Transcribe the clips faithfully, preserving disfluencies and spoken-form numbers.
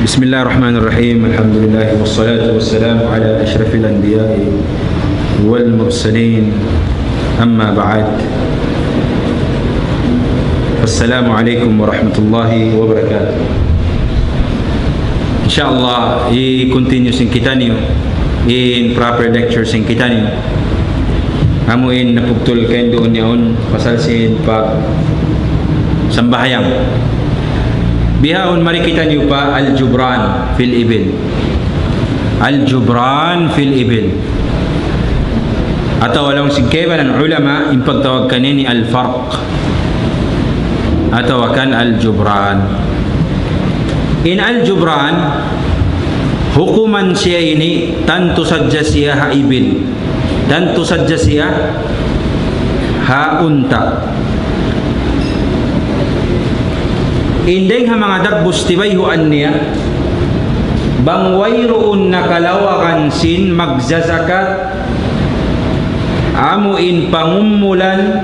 بسم الله الرحمن الرحيم. الحمد لله والصلاة والسلام على أشرف الأنبياء والمرسلين. أما بعد. السلام عليكم ورحمة الله وبركاته. In sha Allah, i-continue sin kitaniyu in proper lecture sin kitaniyu. Amu in napugtul kainduun yaun pasal sin pagsambahayang. Bihaun mari kitaniyu pa al-jubran fil ibil. Al-jubran fil ibil. Atawa laung sin kaibanan ulama in pagtawag kaniya ini al-farq. Atawa kan al-jubran. In al-jubran, hukuman siya ini tantu sadja siya ha ibil. Tantu sadja siya ha unta. In dayng ha manga dagbus tibayhuan niya, bang wayruun na kalawagan sin magzazakat, amu in pangumulan,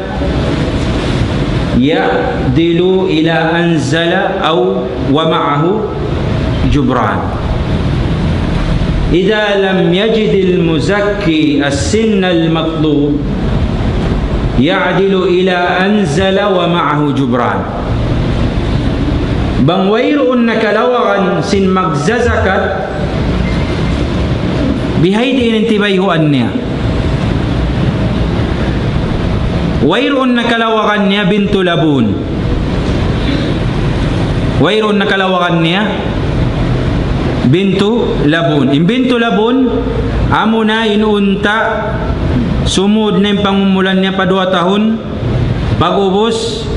يعدل إلى أنزل أو ومعه جبران. إذا لم يجد المزكي السن المطلوب يعدل إلى أنزل ومعه جبران. Bang wayruun na kalawagan sin magzazakat, bihaini in tibayhuan niya. Wayruun na kalawagan niya bintu labun. Wayruun na kalawagan niya bintu labun. In bintu labun, amu na in unta, sumud na in pangumulan niya pa duwa tahun, pag'ubus,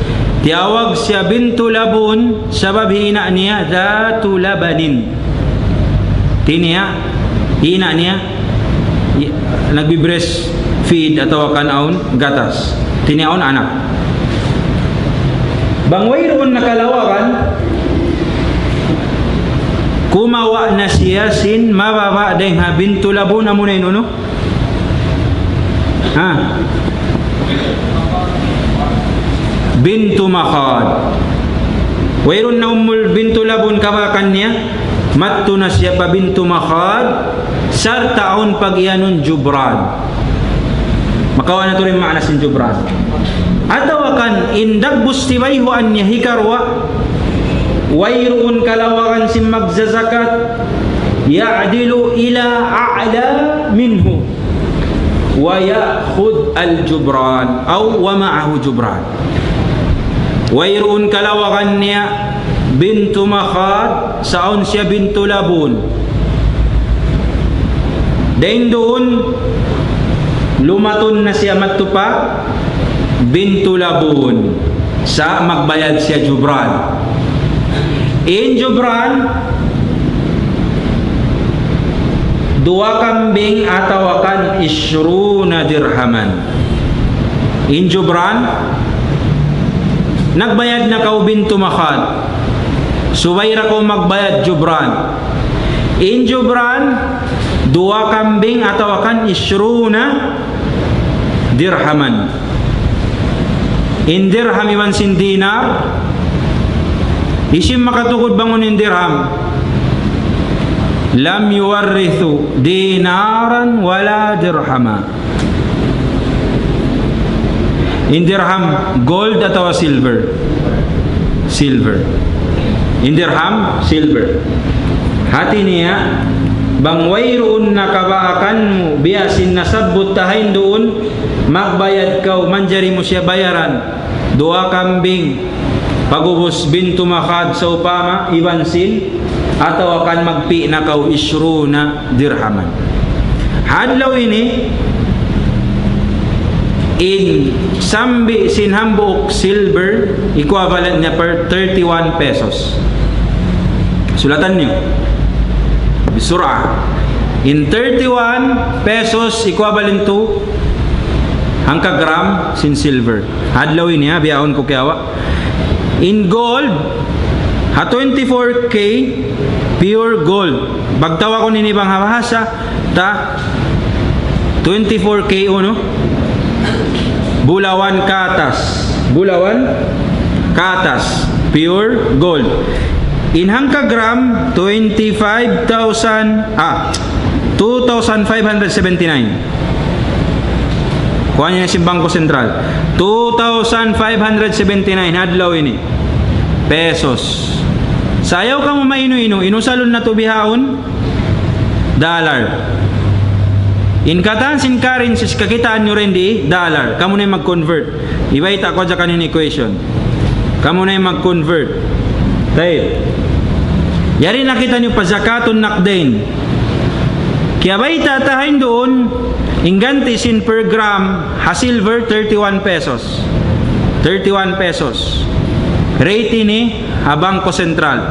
tiyawag siya bintu labun, sabab hi ina' niya, ذات لبن. Tiniya, ina' niya, i-, nagbi-breastfeed atawa kan awn gatas. Tiniya awn anak. Bang wayruun na kalawagan, kumawa' na siya sin mababa' dayng ha bintu labun, amu na in unu? Ha? Bintu makhad. Wayruun na umul bintu labun kabakan niya, madtu na siya pa bintu makhad, sarta' awn pag-iyanun jubran. Makawa' na tuud in maana sin jubran. Atawa kan in dagbus tibayhuan niya hikaruwa, wayruun kalawagan sin magzazakat, يعدل إلى أعلى منه ويأخذ الجبران أو ومعه جبران. Wayruun kalawagan niya bintu makhad, sa' awn siya bintu labun. Dayn duun, lumatun na siya madtu pa bintu labun. Sa' magbayad siya jubran. In jubran, duwa kambing atawa kan عشرون درهما. In jubran, nagbayad na kaw bintu makhad. Subay da kaw magbayad jubran. In jubran, duwa kambing atawa kan عشرون درهما. In dirham iban sin dinar, hisiyu in makatugud bang unu in dirham? لم يورث دينارا ولا درهما. In dirham, gold atawa silver? Silver. In dirham, silver. Hati niya, bang wayruun na kabaakan mu, biya' sin nasabbut ta ha yan duun, magbayad kaw, manjari mu siya bayaran. Duwa kambing, pag'ubus bintu makhad sawpama, iban sin, atawa kan magpi' na kaw عشرون درهما. Ha adlaw ini, in sambi sin hambuuk silver, equivalent niya per thirty-one pesos. Sulatan niyu. Bisur'a. In thirty-one pesos equivalent to hangka gram sin silver. Ha adlaw ini, ha, bihaun ku kiyawa'. In gold, ha twenty-four K, pure gold. Pagtawagun ini bang ha bahasa ta, twenty-four K unu? Bulawan katas. Bulawan katas. Pure gold. In hangka gram, twenty-five thousand, ah, two thousand five hundred seventy-nine. Kuha niya sin Bangko Sentral. Two thousand five hundred seventy-nine, adlaw ini. Pesos. Sa' ayaw kamu mainu-inu, in usalun natu' bihaun, dollar. In katan sin currencies kakitaan niyu dindi, dollar. Kamu na in mag-convert. Ibayta' ku hadja kaniyu in equation. Kamu na in mag-convert. Tayyib. Yari na kitaniyu pa zakatun naqdayn. Kiyabayta' ta ha yan duun, in ganti' sin per gram, ha silver, thirty-one pesos. Thirty-one pesos. Rate ini, ha Bangko Sentral.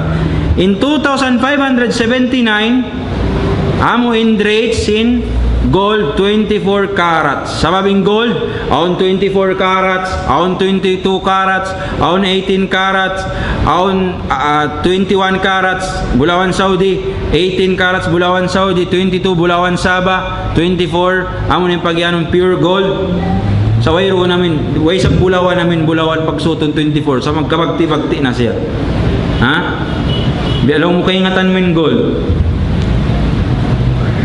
In two thousand five hundred seventy-nine, amu in rate sin gold twenty-four carats. Sabab in gold, awn twenty-four carats, awn twenty-two carats, awn eighteen carats, awn, ah, twenty-one carats, bulawan Saudi, eighteen carats, bulawan Saudi, twenty-two, bulawan Sabah, twenty-four, amu in pagiyanun pure gold. Sa' wayruun amin, way isab bulawan amin, bulawan pagsutun twenty-four. Sa' magkabagti-bagti na siya. Ha? Biya' laung mu kaingatan mu in gold.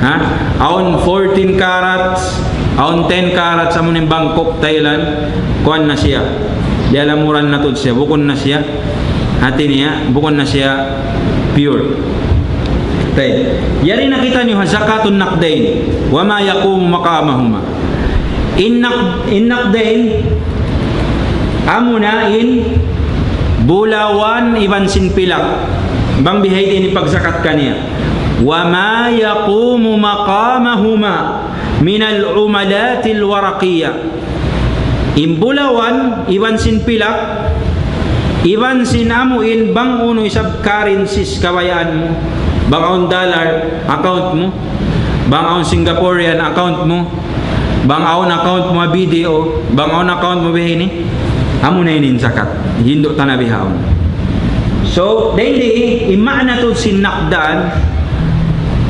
Ha? Awn fourteen carats, awn ten carats, amu in Bangkok, Thailand, kuwan na siya. Diyalamuran na tuud siya, bukun na siya. Hati niya, bukun na siya pure. Tayyib. Yari na kitaniyu ha zakatun naqdayn. وما يقوم مقامهما. In naq-, in naqdayn, amuna in bulawan iban sin pilak. Bang bihaini in pagzakat kaniya. وما يقوم مقامهما من العملات الورقية. In bulawan, iban sin pilak, iban sin amu in bang unu isab currencies kabayaan mu. Bang awn dollar account mu, bang awn Singaporean account mu, bang awn account mu ha B D O, bang awn account mu bihaini, amuna ini in zakat. Hindu' ta na bihaun. So, dayn di, in maana tuud sin naqdan,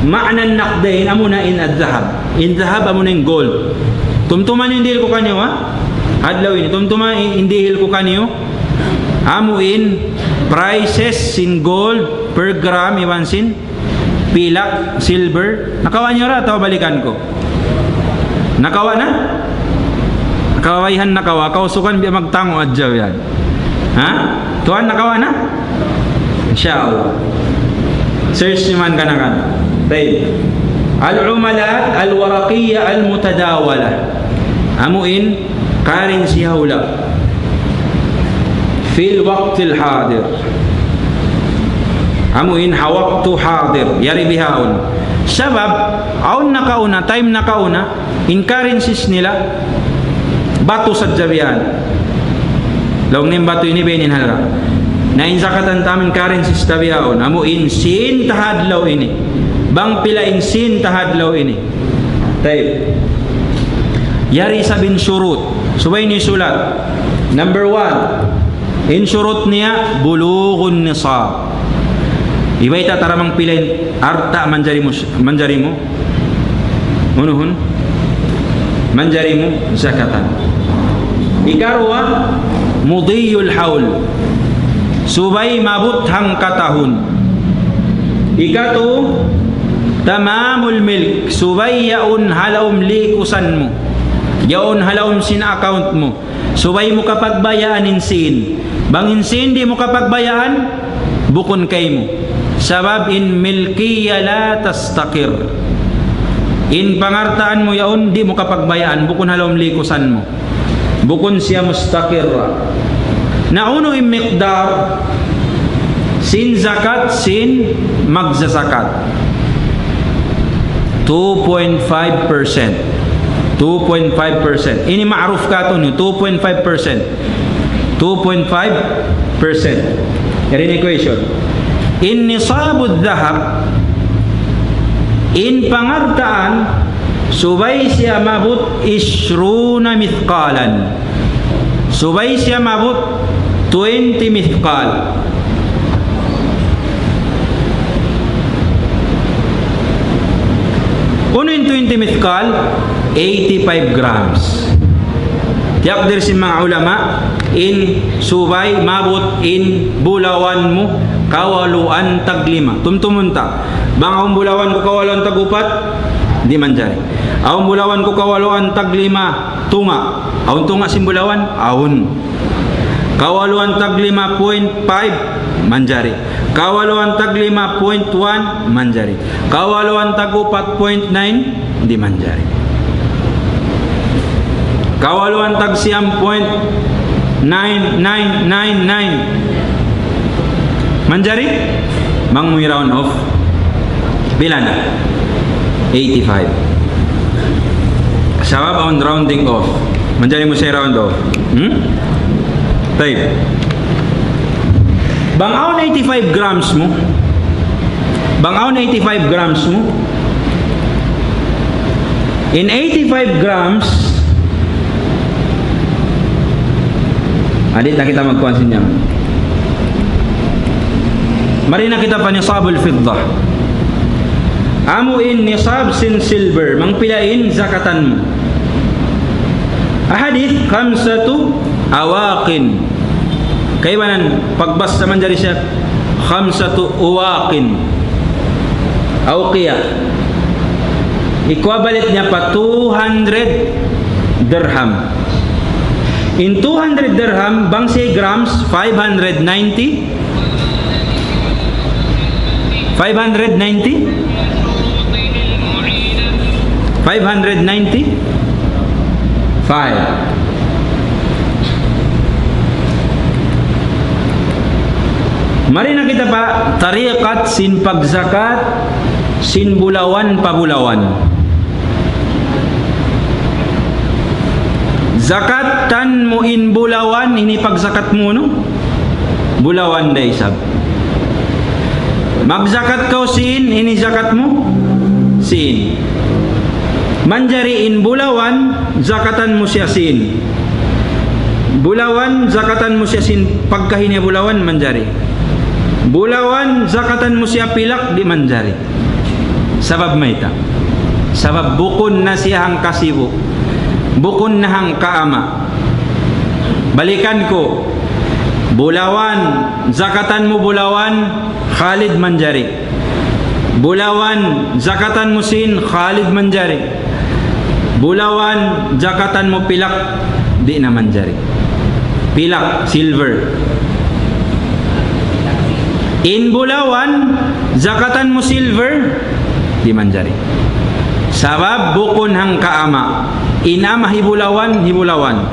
maana naqdayn, amuna in adh-dhahab. In dhahab, amuna in gold. Tumtuma niyu in dihil ku kaniyu, ha? Adlaw ini, tumtuma in, in dihil ku kaniyu. Amu in prices sin gold per gram iban sin pilak, silver. Nakawa' niyu ra atawa balikan ku? Nakawa' na? Kawayhan nakawa', kausukan biya' magtangu' hadja yan. Ha? Tuwan, nakawa' na? Insya Allah. Search niyu man kanakan. Tayyib. العملات الورقية المتداولة. Amu in currency ha hula'. في الوقت الحاضر. Amu in ha waktu hadir. Yari bihaun. Sabab, awn nakauna, time nakauna, in currencies nila, batu sadja biya' yan. Laung niya in batu ini, biya' ini in halga'. Na in zakatan ta amu in currencies ta bihaun. Amu in sin ta ha adlaw ini. Bang pila in sin ta ha adlaw ini. Tayyib. Yari isab in shurut. Subay niyu sulat. Number one, in shurut niya, بلوغ النصاب. Ibayta' ta ra bang pila in alta' manjari mu, manjari mu unuhun, manjari mu zakatan. Ikaruwa, مضي الحول. Subay maabut hangka tahun. Ikatu, تمام الملك. Subay yaun ha lawm likusan mu. Yaun ha lawm sin account mu. Subay mu kapagbayaan in sin. Bang in sin di' mu kapagbayaan, bukun kaymu. Sabab in milkiyya la tastaqir. In pangaltaan mu yaun di' mu kapagbayaan, bukun ha lawm likusan mu. Bukun siya mustaqirra. Na unu in miqdar sin zakat sin magzazakat? Two point five percent. Two point five percent. Ini ma'ruf katu' niyu, two point five percent. Two point five percent. Yari in equation. In nisabu dhahab, in pangaltaan, subay siya maabut عشرون مثقالا. Subay siya maabut twenty mithqal. Unu in twenty mithqal? Eighty-five grams. Tiyakdir sin manga ulama, in subay maabut in bulawan mu, Kawaluan tag lima. Tumtumun ta. Bang awn bulawan ku kawaluan tag upat, di' manjari. Awn bulawan ku kawaluan tag lima tunga'. Awn tunga' sin bulawan? Awn. Kawaluan tag lima point five, manjari. Kawaluan tag lima point one, manjari. Kawaluan tag upat point nine, di' manjari. Kawaluan tag siyam point nine nine nine nine. Manjari? Bang mu i-round off, pila na? Eighty-five. Sabab awn rounding off. Manjari mu siya i-round off. Hmm? Tayyib. Bang awn eighty-five grams mu, bang awn eighty-five grams mu, in eighty-five grams, adi na kita magkuan sin yan. Mari na kita pa nisabul fiddah. Amu in nisab sin silver, bang pila in zakatan mu. Hadith, khamsatu awaqin. Kaibanan, pagbasa manjari siya, khamsatu awaqin. Awqiyah. Equivalent niya pa two hundred dirham. In two hundred dirham, bang siya grams, five hundred ninety. Five hundred ninety? Five hundred ninety? Five. Mari na kita pa tariqat sin pagzakat sin bulawan pa bulawan. Zakatan mu in bulawan, ini pagzakat mu, no? Bulawan da isab. Magzakat kaw sin, ini zakat mu? Sin. Manjari in bulawan, zakatan mu siya sin. Bulawan, zakatan mu siya sin pagkahi niya bulawan, manjari. Bulawan, zakatan mu siya pilak, di' manjari. Sabab mayta'? Sabab bukun na siya hangkasibu'. Bukun na hangkaama'. Balikan ku. Bulawan, zakatan mu bulawan, khalid manjari. Bulawan, zakatan mu sin, khalid manjari. Bulawan, zakatan mu pilak, di' na manjari. Pilak, silver. In bulawan, zakatan mu silver, di' manjari. Sabab bukun hangkaama'. In ama' hi bulawan, hi bulawan.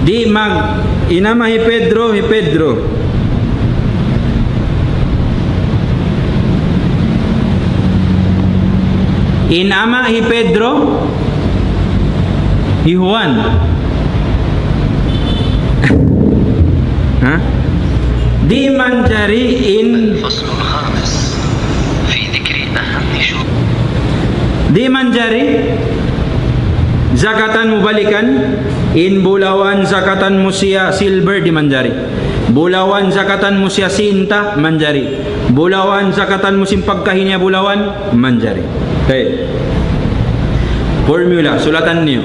Di' mag, in ama' hi Pedro, hi Pedro. In ama' hi Pedro, hi Juan. Ha? Di' manjari in الفصل الخامس في ذكر أهم شروط. Di' manjari zakatan mu balikan, in bulawan zakatan mu siya silver, di' manjari. Bulawan zakatan mu siya sinta, manjari. Bulawan zakatan mu sin pagkahi niya bulawan, manjari. Okay. Formula, sulatan niyu.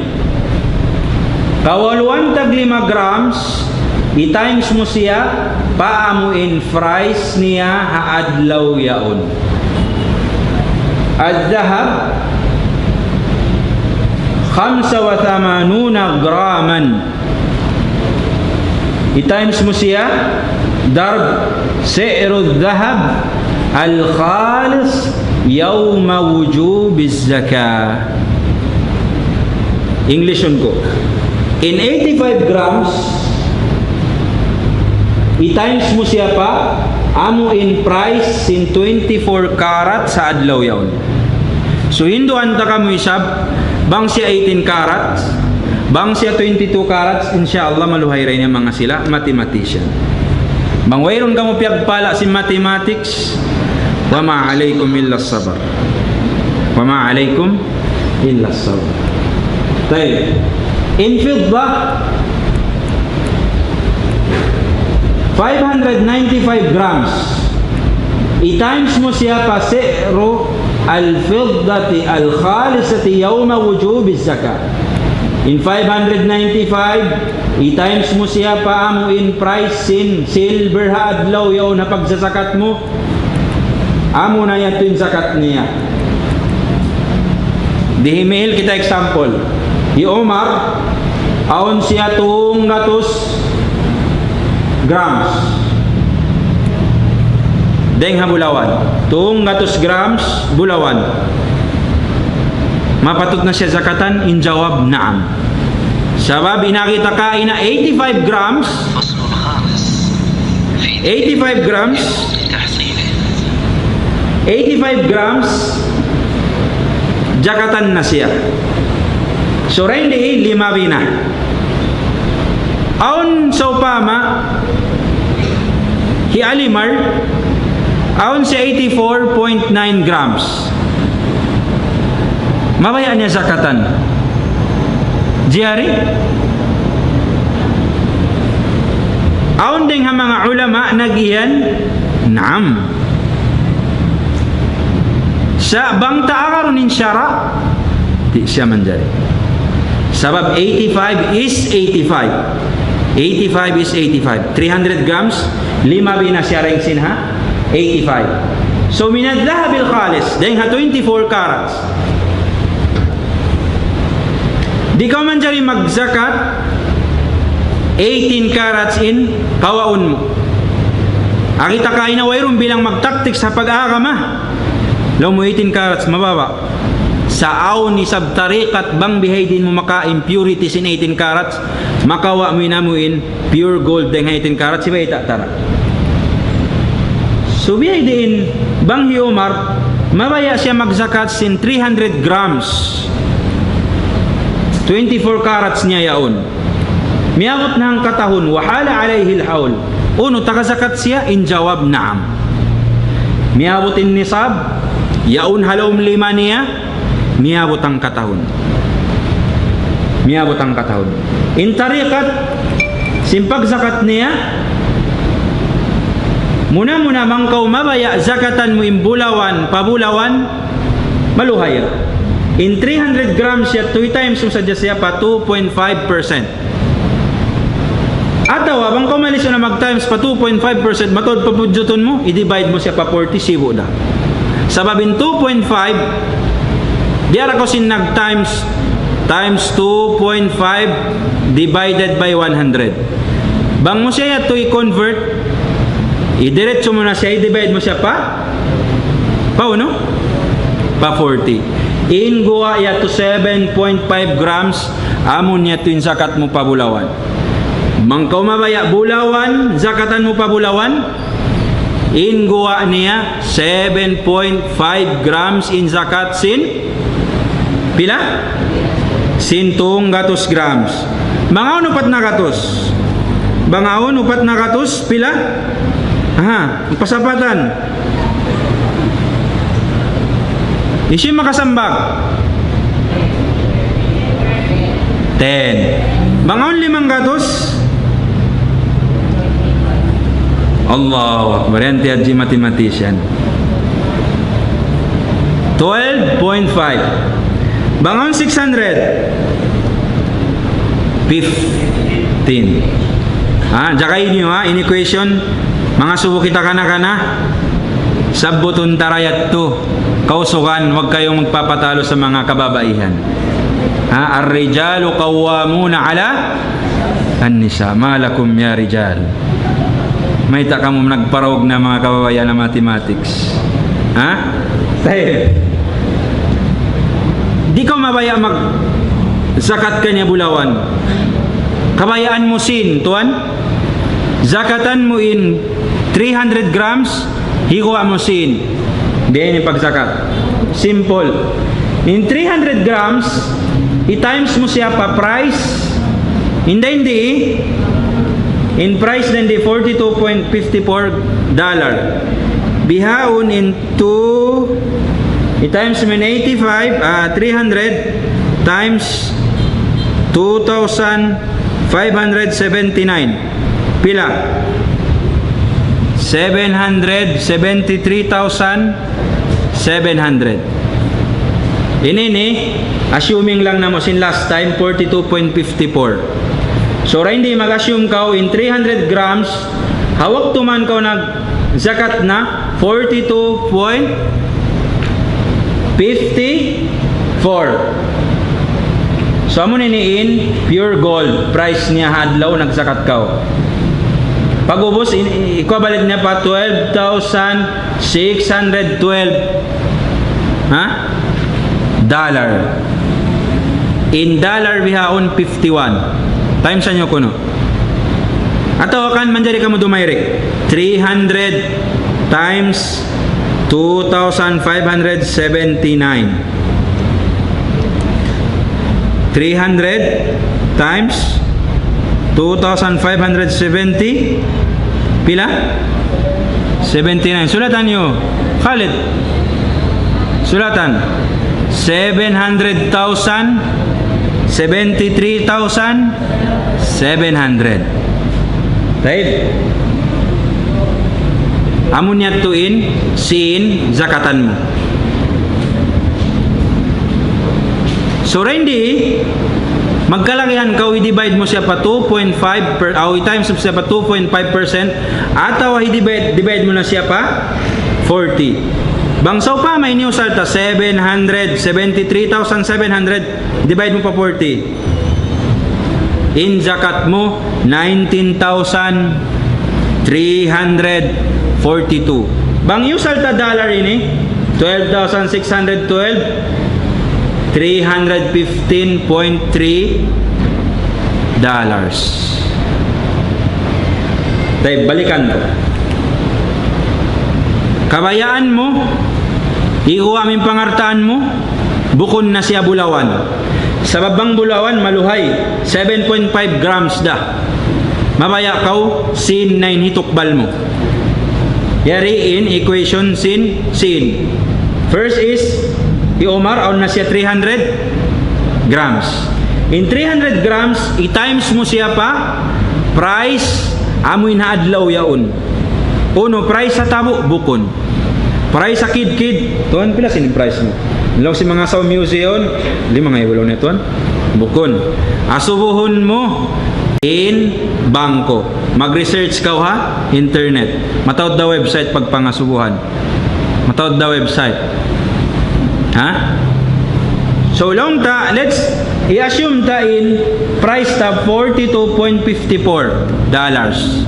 Kawaluan tag lima grams, i-times mu siya pa amu in price niya ha adlaw yaun. الذهب خمسة وثمانون غراما. I-times mu siya, ضرب سعر الذهب الخالص يوم وجوب الزكاة. Englishun ku. In eighty-five grams, i-times mu siya pa amu in price sin twenty-four carats ha adlaw yaun. So, hinduan ta kamu isab, bang siya eighteen carats, bang siya twenty-two carats, insya Allah maluhay ra ini manga sila, mathematician. Bang wayruun kamu piyagpala' sin mathematics, وما عليكم إلا الصبر. وما عليكم إلا الصبر. طيب. In fidda, five hundred ninety-five grams. I-times mu siya pa سعر الفضة الخالصة يوم وجوب الزكاة. In five hundred ninety-five, i-times mu siya pa amu in price sin silver ha adlaw yaun ha pagzazakat mu, amu na yadtu in zakat niya. Dihimihil kita example. Hi Omar, awn siya tunggatus grams. Dayng ha bulawan. Tunggatus grams bulawan. Mapatut na siya zakatan? In jawab, naam. Sabab in agi ta kaina eighty-five grams, eighty-five grams, eighty-five grams, zakatan na siya. So, dayn di, lima bina. Awn sawpama, hi Alimar, awn siya eighty-four point nine grams. Mabaya' niya zakatan? Jari? Awn dayng ha manga ulama nag-iyan, naam. Sa' bang ta agarun in sara', di' siya manjari. Sabab eighty-five is eighty-five. Eighty-five is eighty-five. Three hundred grams, lima bina siya dayng sin ha eighty-five. So, من الذهب الخالص, dayng ha twenty-four carats. Di' kaw manjari magzakat eighteen carats in kawaun mu. Agi ta kaina wayruun bilang magtaktik sa pag-agama. Laung mu eighteen carats, mababa'. Sa' awn isab tarikat bang bihaydin mu maka impurity sin eighteen carats, makawa' mu in amu in pure gold dayng ha eighteen carats, sibayta' ta ra. So, bihaydin, bang hi Umar, mabaya' siya magzakat sin three hundred grams. Twenty-four carats niya yaun. Miyabut na hangkatahun, وحال عليه الحول. Unu, taga zakat siya? In jawab, naam. Miyabut in nisab, yaun ha lawm lima niya, miyabut hangkatahun. Miyabut hangkatahun. In tarikat, sin pagzakat niya, muna-muna bang kaw mabaya' zakatan mu in bulawan, pa bulawan, maluhay. In three hundred grams yadtu, i-times mu sadja siya pa two point five percent. Atawa, bang kaw malisu na mag-times pa two point five percent, mataud pa budjutun mu, i-divide mu siya pa forty, sibu' da. Sabab in two point five, di' ara kaw sin nag-times, times two point five divided by one hundred. Bang mu siya yadtu i-convert, idiretso mu na siya, i-divide mu siya pa, pa unu? Pa forty. In guwa' yadtu seven point five grams, amu na yadtu in zakat mu pa bulawan. Bang kaw mabaya' bulawan, zakatan mu pa bulawan, in guwa' niya seven point five grams in zakat sin pila? Sin tunggatus grams. Bang awn upat nagatus. Bang awn upat nagatus, pila? Aha, pasapatan. Hisiyu in makasambag? Ten. Bang awn limanggatus? Allahu Akbar. Yan ti hadji mathematician. Twelve point five. Bang awn six hundred? Fifteen. Ha, jagain niyu ha, in equation, mangasubu kita kana-kana, sabbutun ta ra yadtu, kausugan, wag kayong magpapatalo sa manga kababaihan. Ha, الرجال قوامون على النساء. ما لكم يا رجال. Mayta' kamu nagparaug na manga kababaihan ha mathematics? Ha? Tayyib. Di' kaw mabaya' mag zakat kaniya bulawan. Kabayaan mu sin, tuwan. Zakatan mu in three hundred grams, higuwa' mu sin. Diin in pagzakat. Simple. In three hundred grams, i-times mu siya pa price. In dayn di, in price dayn di forty-two point five four dollar. Bihaun in two, i-times mu in eighty-five, ah, three hundred times two thousand five hundred seventy-nine. Pila? Seven hundred seventy-three thousand seven hundred. Ini ini, assuming lang namu' sin last time, forty-two point fifty-four. So, ra hindi mag-assume kaw in three hundred grams, ha waktu man kaw nagzakat na, forty-two point fifty-four. So, amu ini in pure gold, price niya ha adlaw nagzakat kaw. Pag-ubus, in, in, equivalent niya pa twelve thousand six hundred twelve. Ha? Dollar. In dollar bihaun fifty-one. Times niyu kunu'. Atawa kan manjari kamu dumayrek. Three hundred times two thousand five hundred seventy-nine. Three hundred times two thousand five hundred seventy. Pila? Seventy-nine. Sulatan niyu. Khalid. Sulatan. Seven hundred thousand, seventy-three thousand seven hundred. Tayyib. Amu niya tuud in sin zakatan mu. So, ra hindi, magkalagihan kaw, i-divide mu siya pa two point five per, aw, i-times mu siya pa two point five percent, atawa i-divide, divide mu na siya pa forty. Bang sawpama ini usal ta seven hundred, seventy-three thousand seven hundred, divide mu pa forty. In zakat mu, nineteen thousand three hundred forty-two. Bang usal ta dollar ini, twelve thousand six hundred twelve, three hundred fifteen point three dollars. Tayyib, balikan ku. Kabayaan mu, ikuha' mu in pangartaan mu, bukun na siya bulawan. Sabab bang bulawan maluhay, seven point five grams da. Mabaya' kaw sin na in hitukbal mu. Yari in equation sin, sin. First is, hi Omar, awn na siya three hundred grams. In three hundred grams, i-times mu siya pa price amu in ha adlaw yaun. Unu, price ha tabu', bukun. Price ha kidkid, tuwan, pila sin price mu? Laung sin manga asawa mu yaun, lima ngaibu laung niya, tuwan. Bukun. Asubuhun mu in bangko. Mag-research kaw ha internet. Mataud da website pagpangasubuhan. Mataud da website. Ha? So, laung ta, let's i-assume ta in price ta forty-two point fifty-four dollars.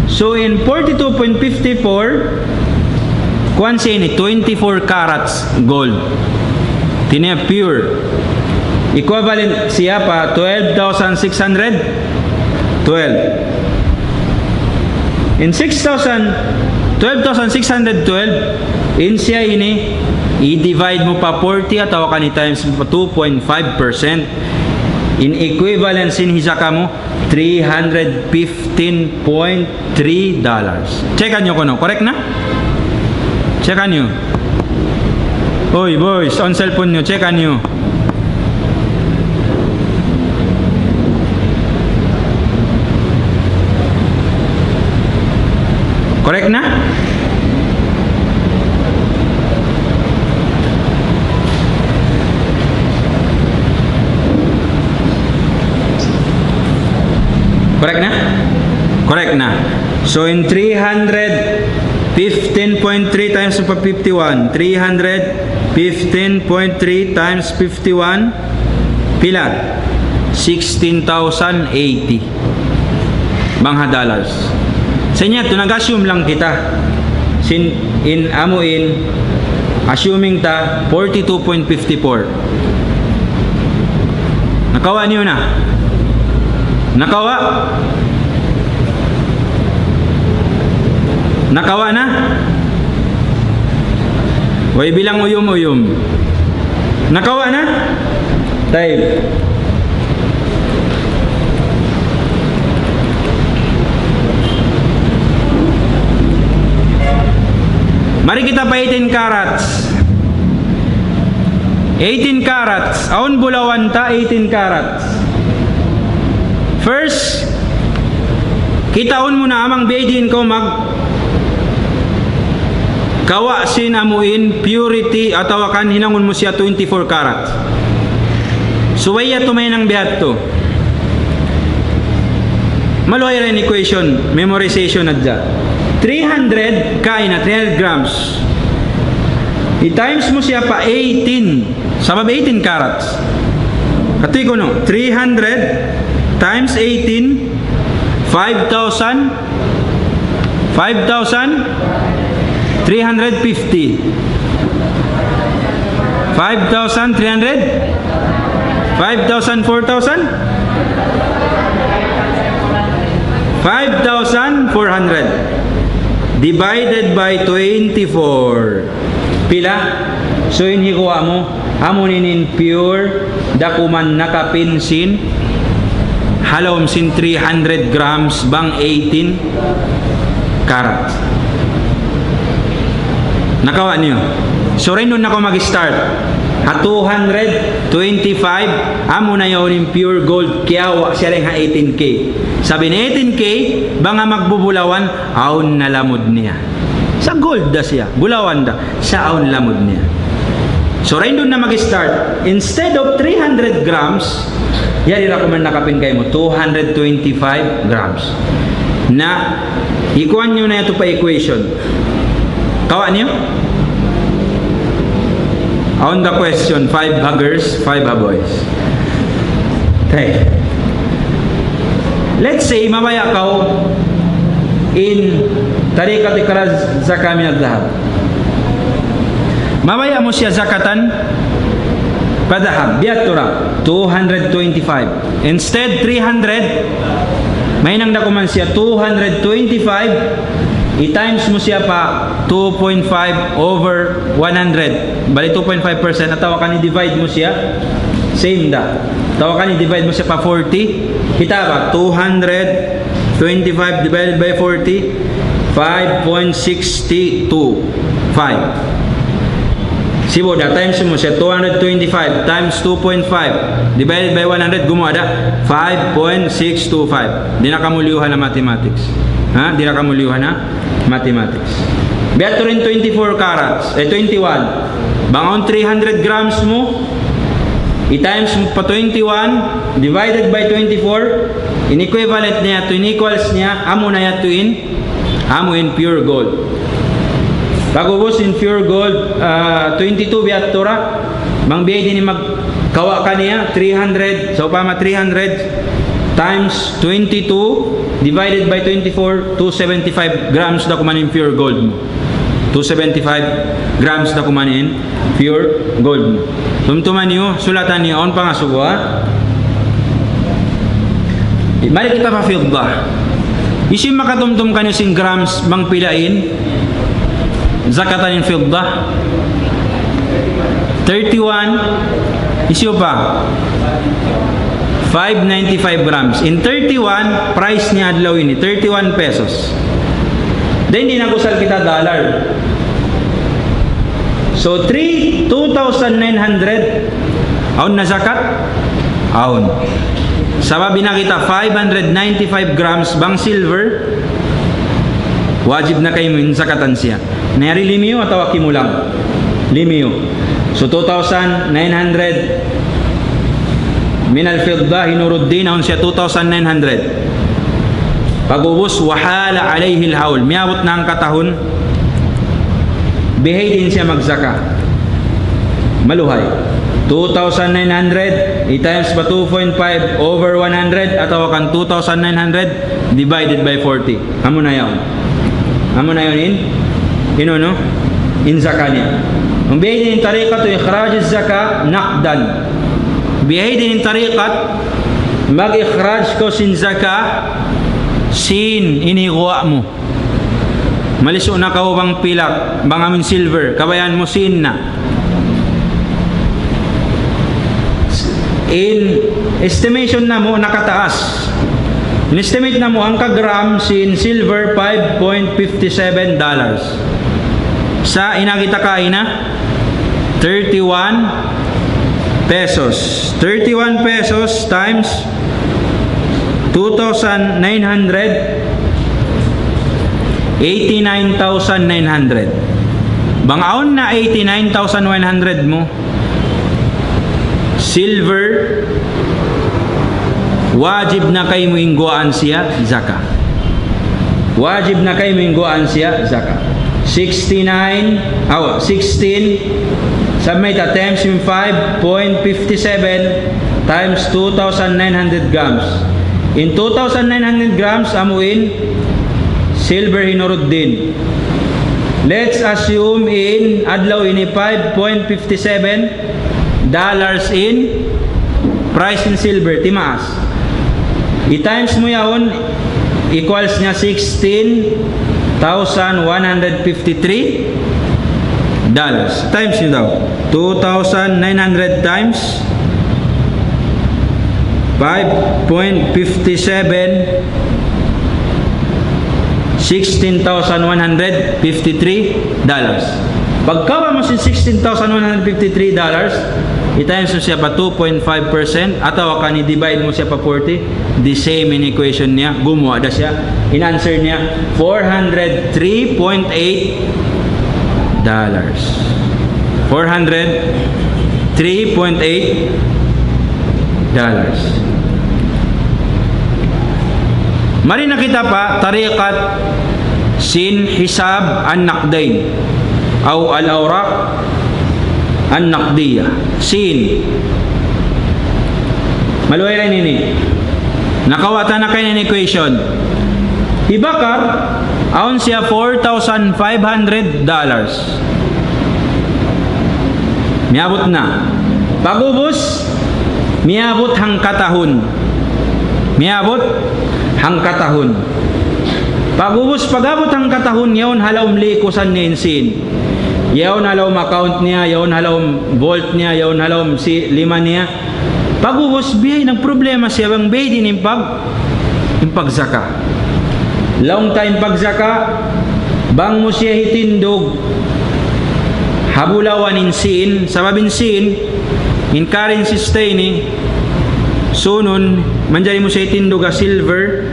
So, in forty-two point fifty-four, kuwan siya ini, twenty-four carats gold. Tiniya pure. Equivalent siya pa twelve thousand six hundred twelve. In six thousand, twelve thousand six hundred twelve, in siya ini, i-divide mu pa forty atawa kan i-times mu pa two point five percent. In equivalent sin hizaka mu, three hundred fifteen point three dollars. Check niyu kunu', correct na? Check niyu. Oy, boys, on cellphone niyu, check niyu. Correct na? Correct na? Correct na. So, in three hundred fifteen point three times pa fifty-one, three hundred fifteen point three times fifty-one, pila? Sixteen thousand eighty. Bang ha dollars. Sa' niya, tu nag-assume lang kita. Sin, in, amu in, assuming ta, forty-two point fifty-four. Nakawa' niyu na? Nakawa'? Nakawa' na? Way bilang uyum-uyum. Nakawa' na? Tayyib. Mari kita pa eighteen carats. Eighteen carats. Awn bulawan ta, eighteen carats. First, kitaun mu na amu in biyadiin kaw mag-, Kawa' sin amuin purity atawa kan hinangun mu siya twenty-four karat. Subay yadtu mahinang biya' hadtu. Maluhay ra in equation, memorization na dya. Three hundred kaina, three hundred grams. I-times mu siya pa eighteen. Sabab eighteen carats. Hati ko no, three hundred times eighteen, five thousand, five thousand three hundred fifty. Five thousand three hundred? Five thousand, four thousand? Five thousand four hundred divided by twenty-four. Pila? So, in hikuha mu, amu ini in pure dakuman nakapin sin, ha lawm sin three hundred grams bang eighteen karat. Nakawa' niyu? So, dayn duun na kaw mag-start. Ha two hundred twenty-five, amu na yaun in pure gold, kiyawa' siya dayn ha eighteen K. Sabab in eighteen K, bang ha magbubulawan, awn na lamud niya. Sa' gold da siya, bulawan da, sa' awn lamud niya. So, dayn duun na mag-start. Instead of three hundred grams, yari ra kuman nakapin kaymu, two hundred twenty-five grams. Na, ikuan niyu na yadtu pa equation. Kawa' niyu? On the question, five ha girls, five ha boys. Okay. Let's say, mabaya' kaw in tariqat ikhraj zakat min al-dhahab. Mabaya' mu siya zakatan pa dhahab. Biya' hadtu ra, two hundred twenty-five. Instead three hundred, mahinang da kuman siya two hundred twenty-five, i-times mu siya pa two point five over one hundred. Bali two point five percent, atawa kan i-divide mu siya, same da. Atawa kan i-divide mu siya pa forty, kita' ba? Two hundred twenty-five divided by forty, five point six two five. Sibu' da, times mu siya, two hundred twenty-five times two point five divided by one hundred, gumuwa' da five point six two five. Di' na kamu liyuhan na mathematics. Ha? Di' na kamu liyuhan na mathematics. Biya' hadtu in twenty-four carats, eh, twenty-one. Bang awn three hundred grams mu, i-times mu pa twenty-one divided by twenty-four, in equivalent niya, in equals niya, amu na yadtu in, amu in pure gold. Pag'ubus in pure gold, ah, twenty-two biya' hadtu ra, bang biya' diin in magkawa' kaniya, three hundred, sawpama three hundred times twenty-two divided by twenty-four, two seventy-five grams da kuman in pure gold mu. Two seventy-five grams da kuman in pure gold mu. Tumtuma niyu, sulatan niyu, awn pangasubu, ha? Mari kita pa fidda. Hisiyu in makatumtum kaniyu sin grams bang pila in zakatan in fidda? Thirty-one. Hisiyu pa? Five ninety-five grams. In thirty-one, price niya adlaw ini, thirty-one pesos. Then, di' nag-usal kita dollar. So, three, two thousand nine hundred, awn na zakat? Awn. Sabab in kita five hundred ninety-five grams bang silver, wajib na kaymu in zakatan siya. Na yari limiyu atawa kimulang? Limiyu. So, two thousand nine hundred min al-fidda, hi Nuruddin, awn siya two thousand nine hundred. Pag'ubus, wa hala alayhi al-hawl. Miyabut na hangka tahun, bihaydin siya magzaka? Maluhay. Two thousand nine hundred, i-times pa two point five over one hundred, atawa kan two thousand nine hundred divided by forty. Amu na yaun. Amu na yaun in, in unu? In zaka niya. Bang bihaydin in tariqat ikhraj az-zaka naqdan. Bihaydin in tariqat mag-ikhraj kaw sin zaka sin ini guwa' mu. Malisu' na kaw bang pila, bang amun silver, kabayaan mu sin na. In estimation namu' nakataas. In estimate namu' hangka gram sin silver, five point fifty seven dollars. Sa' in kita kaina, thirty-one pesos. Thirty-one pesos times two thousand nine hundred, eighty-nine thousand nine hundred. Bang awn na eighty-nine thousand one hundred mu silver, wajib na kaymu in guwaan siya zaka. Wajib na kaymu in guwaan siya zaka. Sixty-nine, aw, sixteen, sa' mayta', times in five point five seven times two thousand nine hundred grams. In two thousand nine hundred grams, amu in silver hi Nuruddin. Let's assume in adlaw ini five point five seven dollars in price in silver, timaas. I-times mu yaun, equals niya sixteen thousand one hundred fifty-three dollars. Times niyu daw. Two thousand nine hundred times five point five seven, sixteen thousand one hundred fifty-three dollars. Pagkawa' mu sin sixteen thousand one hundred fifty-three dollars, i-times mu siya pa two point five percent, atawa kan i-divide mu siya pa forty, the same in equation niya, gumuwa' da siya. In answer niya, four hundred three point eight dollars. Four hundred three point eight dollars. Mari na kita pa tariqat sin hisab an-naqdayn aw al-awraq an-naqdiyah. Sin. Maluhay ra ini. Nakawa' ta na kaina in equation. Hi Bakar, awn siya four thousand five hundred dollars. Miyabut na. Pag'ubus, miyabut hangkatahun. Miyabut hangkatahun. Pag'ubus, pag-abut hangkatahun, yaun ha lawm likusan niya in sīn. Yaun ha lawm account niya, yaun ha lawm vault niya, yaun ha lawm si lima niya. Pag'ubus, biya' nagproblema siya bang biya' diin in pag-, in pagzaka. Laung ta in pagzaka, bang mu siya hitindug ha bulawan in sīn, sabab in sīn, in currency siya ini, sunun, manjari mu siya hitindug ha silver,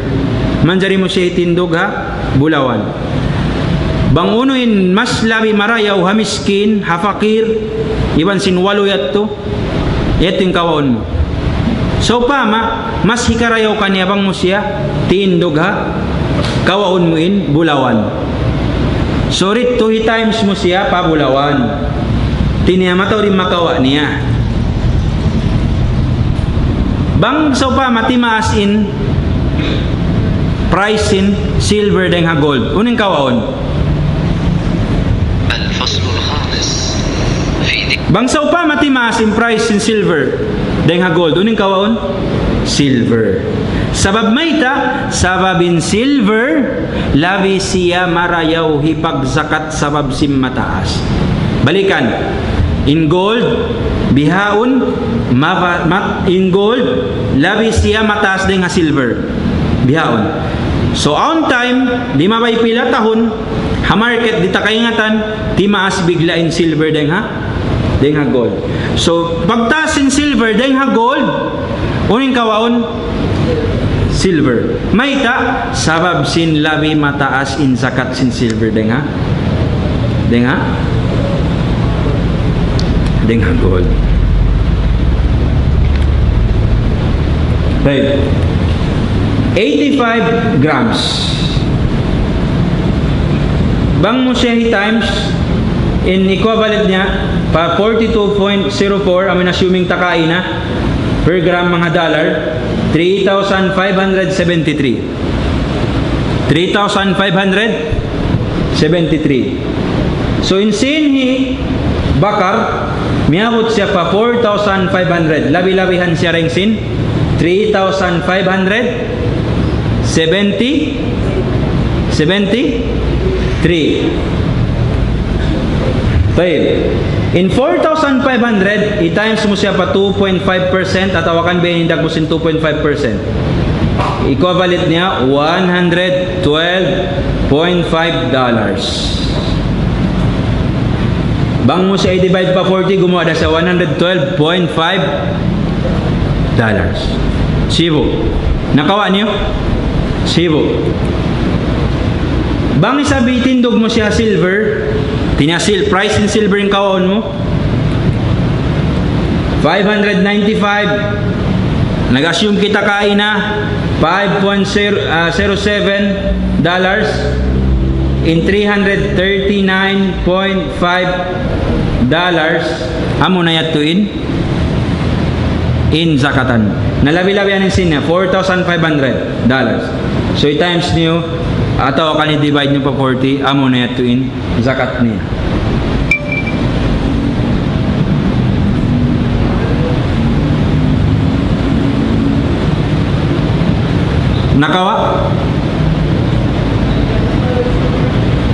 manjari mu siya hitindug ha bulawan. Bang unu in mas labi marayaw ha miskin, ha fakir, iban sin walu yadtu, yadtu in kawaun mu. Sawpama, mas hikarayaw kaniya bang mu siya tindug ha kawaun mu in bulawan. So, didtu hi-times mu siya pa bulawan. Hāti niya mataud in makawa' niya. Bang sawpama timaas in price sin silver dayng ha gold, unu in kawaun? الفصل الخامس في ذكر Bang sawpama timaas in price sin silver dayng ha gold, unu in kawaun? Silver. Sabab mayta'? Sabab in silver, labi siya marayaw hipagzakat sabab sin mataas. Balikan, in gold, bihaun, maba-, mat-, in gold, labi siya mataas dayng ha silver. Bihaun. So, awn time, di' mabaya' pila tahun, ha market di' ta kaingatan, timaas bigla' in silver dayng ha, dayng ha gold. So, pagtaas in silver dayng ha gold, unu in kawaun? Silver. Mayta'? Sabab sin labi mataas in zakat sin silver dayng ha, dayng ha, dayng ha gold. Right. Eighty-five grams. Bang mu siya hi-times, in equivalent niya, pa forty-two point zero four, amun assuming ta kaina, per gram manga dollar, three thousand five hundred seventy-three. Three thousand five hundred seventy-three. So, in sīn hi Bakar, miyabut siya pa four thousand five hundred. Labi-labihan siya dayng sin three thousand five hundred seventy, seventy-three. Tayyib. In four thousand five hundred, i-times mu siya pa two point five percent, atawa kan biya' in indak mu sin two point five percent. Equivalent niya one hundred twelve point five dollars. Bang mu siya i-divide pa forty, gumuwa' da siya one hundred twelve point five dollars. Sibu'. Nakawa' niyu? Sibu'. Bang isab hitindug mu siya silver, Tinasil, price in silver in kawaun mu. Five hundred ninety-five. Nag-assume kita kaina, five point zero, ah, zero seven dollars in three hundred thirty-nine point five dollars. Amu na yadtu in, in zakatan. Na labi-labi yan in sin niya, four thousand five hundred dollars. So, i-times niyu, atawa kan i-divide niyu pa forty, amu na yadtu in zakat niya. Nakawa'?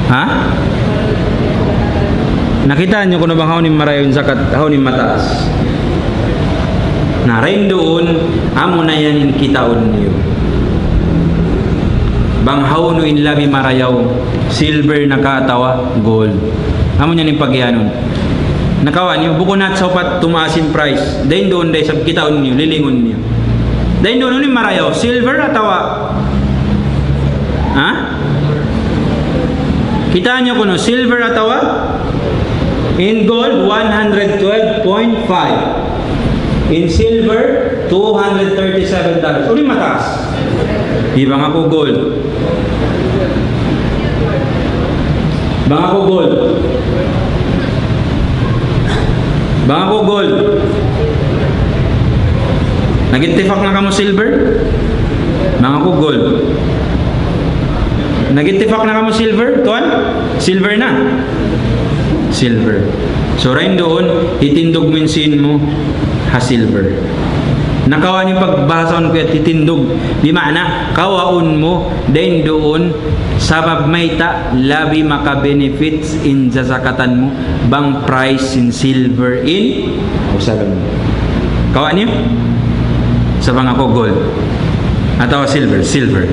Ha? Nakita' niyu kunu' bang hawnu in marayaw in zakat, hawnu in mataas? Na, dayn duun, amu na yan in kitaun niyu. Bang hawnu in labi marayaw, silver na ka atawa gold. Amu na yan in pagiyanun. Nakawa' niyu, bukun na sa' upat tumaas in price. Dayn duun, dayn sa' kitaun niyu, lilingun niyu. Dayn duun, unu in marayaw, silver atawa, ha? Kita' niyu kunu', silver atawa? In gold, one hundred twelve point five. In silver, two hundred thirty-seven dollars. Unu in mataas? Di' bang aku gold. Bang aku gold. Bang aku gold. Nag-ittifak na kamu silver? Bang aku gold. Nag-ittifak na kamu silver, tuwan? Silver na. Silver. So, dayn duun, hitindug mu in sīn mu ha silver. Nakawa' niyu pagbahasahun ku yan, hitindug. Di' maana, kawaun mu, dayn duun, sabab mayta', labi maka-benefits in zazakatan mu, bang price in silver in usalan mu. Kawa' niyu? Sa' bang aku gold. Atawa silver, silver.